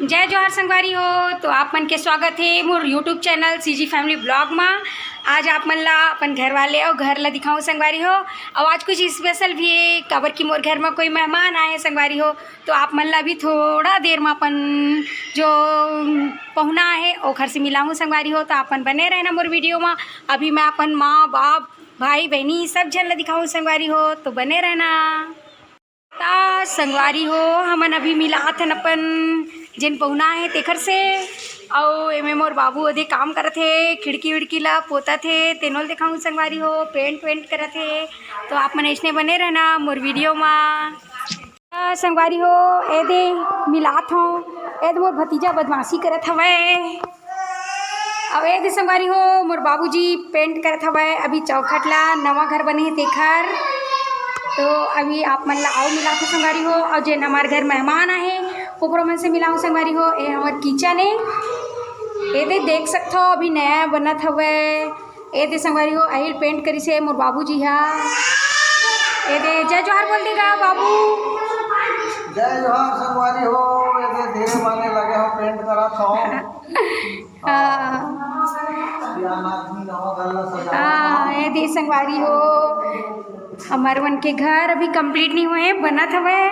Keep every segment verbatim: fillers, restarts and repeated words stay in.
जय जोहार संगवारी हो। तो आप मन के स्वागत हे मोर YouTube channel CG Family Vlog मा। आज आप मन ला अपन घर वाले अउ घर ला दिखाऊं संगवारी हो। अउ आज कुछ स्पेशल भी हे, काबर कि मोर घर मा कोई मेहमान आए हे संगवारी हो। तो आप मन ला भी थोड़ा देर मा अपन जो पहुना हे ओखर से मिलाहूं संगवारी हो। तो आप मन बने रहना मोर वीडियो मा। अभी मैं अपन माँ, बाप, भाई, बहनी सब झन ला दिखाऊं संगवारी हो, तो बने रहना। त संगवारी हो, हमन अभी मिलात हन अपन जेन पहुना हे तेखर से। अउ एमे मोर बाबू ओदे काम करत हे, खिड़की विड़की ला पोतत हे, तेनो ल देखाऊं संगवारी हो, पेंट वेंट करत हे। तो आप मन अइसने बने रहना मोर वीडियो मा। त संगवारी हो, एदे मिलात हो, एदे मोर भतीजा बदमाशी करत हवय। अब एदे संगवारी हो, मोर बाबूजी पेंट करत हवय अभी चौखट ला, नवा घर बने हे तेखर। तो अभी आप मन ला अउ मिलात हो संगवारी हो, अउ जेन हमार घर मेहमान आहे ओकरो मन से मिलाहूं संगवारी हो। ए हमर किचन ए, एदे देख सकथो अभी नया बनत हवय। एदे संगवारी हो, अहिल पेंट करिस हे मोर बाबूजी हा। एदे जय जोहार बोल दे गा बाबू। जय जोहार संगवारी हो। एदे धीरे माने लगे हो, पेंट करत हो। हाँ। सियान आदमी नवा घर ला सजावत हाँ, हो। एदे संगवारी हो, हमर मन के घर अभी कंप्लीट नहीं हुए, बनत हवय।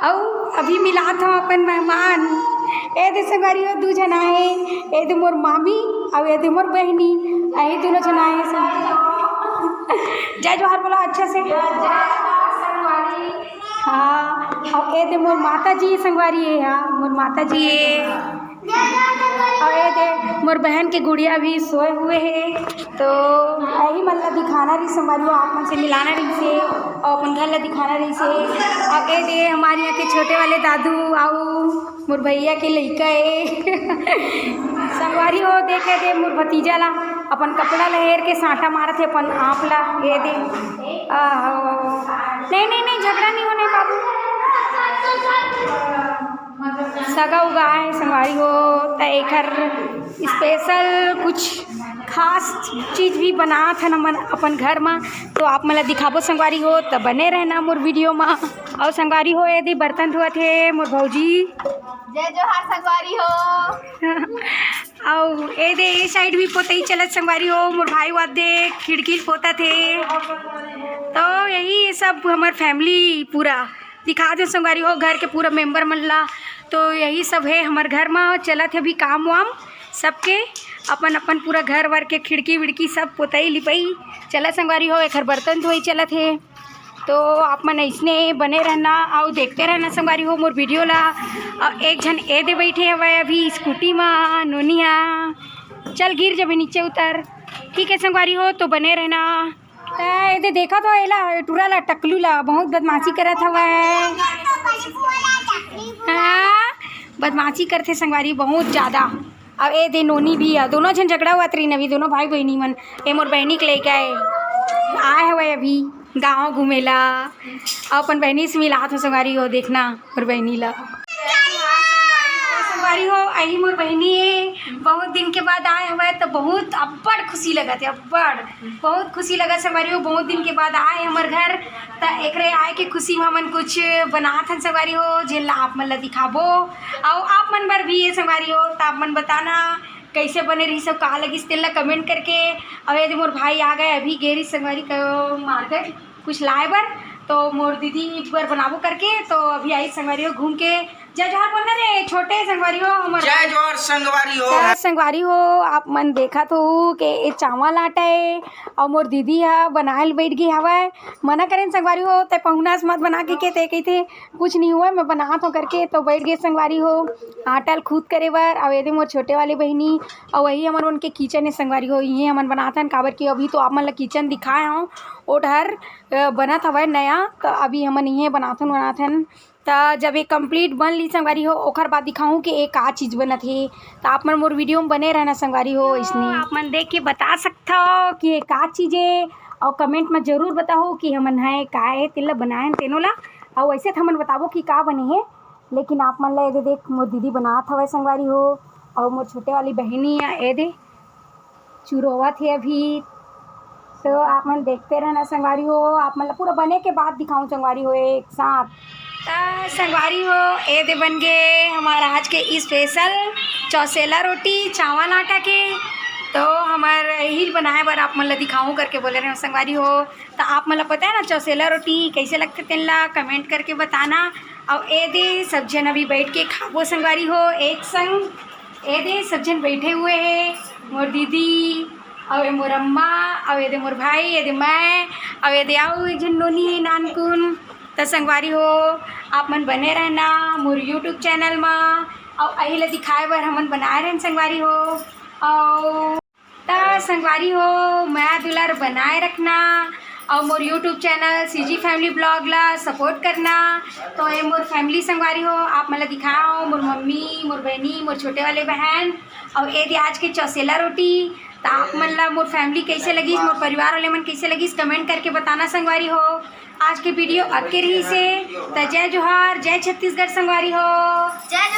अउ अभी मिलात हो अपन मेहमान। एदे संगवारी हो, दू झन आहे, एदे मोर मामी अउ एदे मोर बहिनी, अही दूनों झन आहे संग। जय जोहार बोला अच्छा से। हाँ, अउ एदे मोर माता जी संगवारी हे, हाँ, मोर माता जी हे। अउ एदे मोर बहन के गुड़िया भी सोए हुए हे। तो एही मन ला दिखाना रहिस संगवारी हो, आप मन से मिलाना रहिस हे, अउ अपन घर ला दिखाना रहिस हे। अउ एदे हमारे यहाँ के छोटे वाले दादू अउ मोर भैया के लइका ए। संगवारी हो, देखे दे मोर भतीजा ला, अपन कपड़ा ला हेर के सांटा मारत हे अपन आप ला। एदे, आहो, नहीं, नहीं, नहीं, झगड़ा नहीं होने बाबू। सगा उगा हे संगवारी हो, त एखर स्पेशल कुछ खास चीज भी बनात हन हमन अपन घर मा, तो आप मन ला दिखाबो संगवारी हो, त बने रहना मोर वीडियो मा। अउ संगवारी हो, एदे बर्तन धोवत हे मोर भौजी। जय जोहार संगवारी हो। अउ एदे ए साइड भी पोतई चलत संगवारी हो, मोर भाई वादे खिड़की ल पोतत हे। तो यही सब हमर फैमिली पूरा दिखा दो संगवारी हो, घर के पूरा मेंबर मन ला। तो यही सब हे हमर घर मा, चलत हे अभी काम वाम सबके, अपन अपन पूरा घर वर के खिड़की विड़की सब पोतई लिपई चलत संगवारी हो, एखर बर्तन धोई चलत हे। तो आप मन अइसने बने रहना अउ देखते रहना संगवारी हो मोर वीडियो ला। अउ एक झन एदे बइठे हवय अभी स्कूटी मा, नोनी हा। चल गिर जबे, नीचे उतर। ठीक है संगवारी हो, तो बने रहना। त एदे देखत हो एला, टूरा ला, टकलू ला, बहुत बदमाशी करत हवय। हाँ, बदमाशी करथे संगवारी बहुत ज्यादा। अब एदे नोनी भी हे, दोनों झन झगड़ा होवत रहिन अभी, दोनों भाई बहिनी मन। ए मोर बहिनी के लइका ए, आए हवय अभी गाँव घूमे ला। अउ अपन बहिनी से मिलात हो संगवारी हो, देखना मोर बहिनी ला। संगवारी हो, अही मोर बहिनी ए, बहुत दिन के बाद आए हवय त बहुत अब्बड़ खुशी लगत हे, अब्बड़ बहुत खुशी लगत संगवारी हो, बहुत दिन के बाद आए हमर घर। त एकरे आए के खुशी म हमन कुछ बनात हन संगवारी हो, जेन ला आप मन ला दिखाबो। अउ आप मन बर भी ए संगवारी हो, त आप मन बताना कइसे बने रहिस अउ का लगिस तेन ला कमेंट करके। अउ एदे मोर भाई आ गए, अभी गे रहिस संगवारी हो मार्केट कुछ लाए बर, तो मोर दीदी बर बनाबो करके, तो अभी आइस संगवारी हो घूम के। जय जोहार बोलना रे छोटे संगवारी हो हमर। जय जोहार संगवारी हो। त संगवारी हो, आप मन देखत हो के ए चावल आटा ए, अउ मोर दीदी ह बनाए ल बइठ गे हवय। मना करेन संगवारी हो, तैं पहुना अस मत बना के, के तैं कहिथे कुछ नहीं हुआ, मैं बनात हूँ करके, तो बइठ गे संगवारी हो आटा ल खुद करे बर। अउ एदे मोर छोटे वाली बहिनी, अउ वही हमर मन के किचन हे संगवारी हो, इहें हमन बनात हन, काबर कि अभी तो आप मन ल किचन दिखाए हूँ, ओ डहर अ, बनत हवय नया, त अभी हमन इहें बनाथन, बनाथन। त जब ये complete बन ली संगवारी हो, ओखर बाद दिखाहूँ कि ये का चीज बनत हे। त आप मन मोर वीडियो म बने रहना संगवारी हो। इसने आप मन देख के बता सकथव कि ये का चीज हे, अउ comment म जरूर बताहू कि हमन ह का हे, तेला बनाएन तेनो ला। अउ वैसे त हमन बताबो कि का बने हे, लेकिन आप मन ला एदे देख, मोर दीदी बनात हवय संगवारी हो, अउ मोर छोटे वाली बहिनी ह एदे चुरोवत हे अभी। तो आप मन देखते रहना संगवारी हो, आप मन ला पूरा बने के बाद दिखाऊं संगवारी हो एक साथ। त संगवारी हो, ए दे बन गे हमर आज के स्पेशल चौसेला रोटी चावल आटा के। तो हमर यही बनाए बर आप मन ल दिखाऊं करके बोले रहे हो संगवारी हो। त आप मन ल पता है ना चौसेला रोटी कैसे लगथे, तेन ला कमेंट करके बताना। अउ ए दे सब झन अभी बैठ के खाबो संगवारी हो एक संग। ए दे सब झन बैठे हुए हे, मोर दीदी, अउ ए मोर अम्मा, अउ ए दे मोर भाई, ए दे मैं, अउ ए दे अउ एक झन नोनी हे नानकुन। त संगवारी हो, आप मन बने रहना मोर YouTube चैनल मा, अउ अही ला दिखाए बर हमन बनाए रहन संगवारी हो। अउ त संगवारी हो, मया दुलार बनाए रखना, अउ मोर YouTube channel CG family blog ला सपोर्ट करना। तो ये मोर फैमिली संगवारी हो, आप मन ला दिखाए हो, मोर मम्मी, मोर बहनी, मोर छोटे वाले बहन, अउ ए दे आज के चौसेला रोटी। त आप मन ला मोर फैमिली कैसे लगिस, मोर परिवार वाले मन कैसे लगिस, कमेंट करके बताना संगवारी हो। आज के वीडियो अतके रहिस हे। त जय जोहार, जय छत्तीसगढ़ संगवारी हो। जय